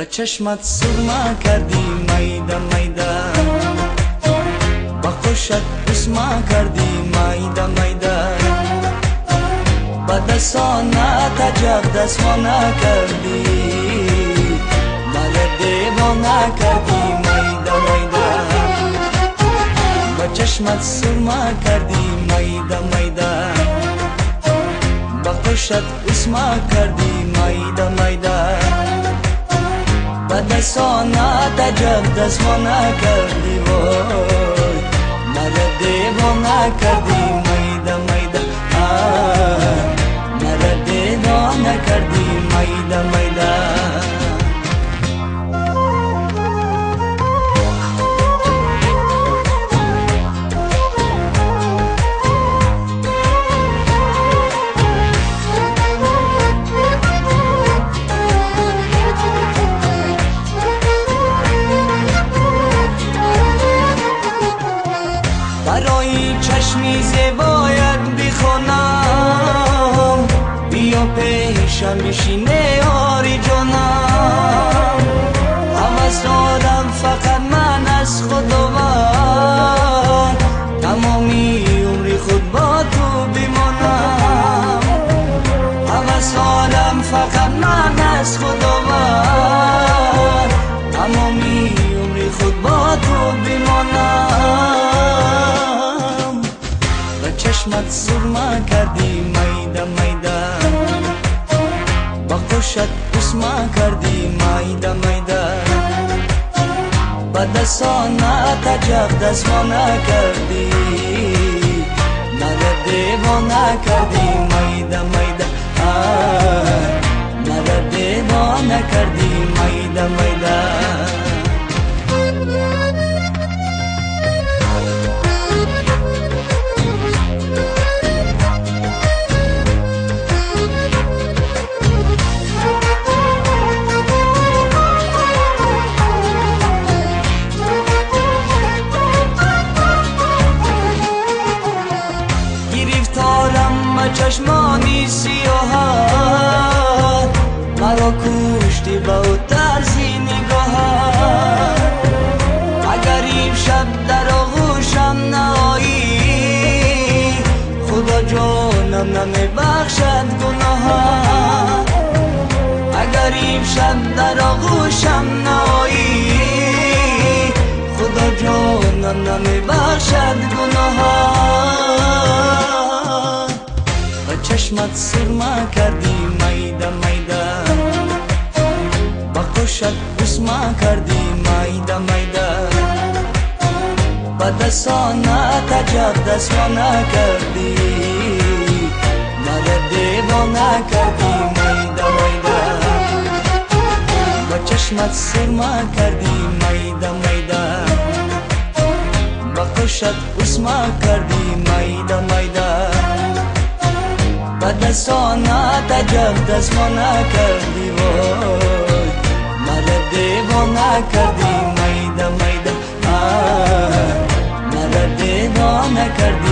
Ба чашмат сурма кардӣ майда майда, ба қушат усма кардӣ майда майда, ба дастонат аҷаб дастмона кардӣ, мара девона кардӣ майда майда. Ба чашмат сурма кардӣ майда майда, ба қушат усма кардӣ майда майда, ба дастонат аҷаб дастмона кардӣ, вой мара девона кардӣ майда майда, мара девона кардӣ майда майда. Барои чашми зебоят бихонам, биё пешам бишине ёри ҷонам. Ҳавас дорам фақат ман аз Худованд, тамоми умри худ бо ту бимонам. Ҳавас дорам фақат ман аз Худованд, тамоми умри худ бо ту бимонам. Ба чашмат сурма кардӣ майда майда, ба қушат усма кардӣ майда майда, ба дастонат аҷаб дастмона кардӣ, мара девона кардӣ майда майда, мара девона кардӣ майда майда. Гирифторам ба чашмони сиёҳат, маро куштӣ ба ӯ тарзи нигоҳат. Агар имшаб дар оғӯшам наоӣ, Худо ҷонам намебахшад гуноҳат. Агар имшаб дар оғӯшам наоӣ, Худо ҷонам намебахшад гуноҳат. Ба чашмат сурма кардӣ майда майда, ба қушат усма кардӣ майда майда, ба дастонат аҷаб дастмона кардӣ, мара девона кардӣ майда майда. Ба чашмат сурма кардӣ майда майда, ба қушат усма кардӣ майда майда, ба дастонат аҷаб дастмона кардӣ, вой мара девона кардӣ майда майда, мара девона кардӣ.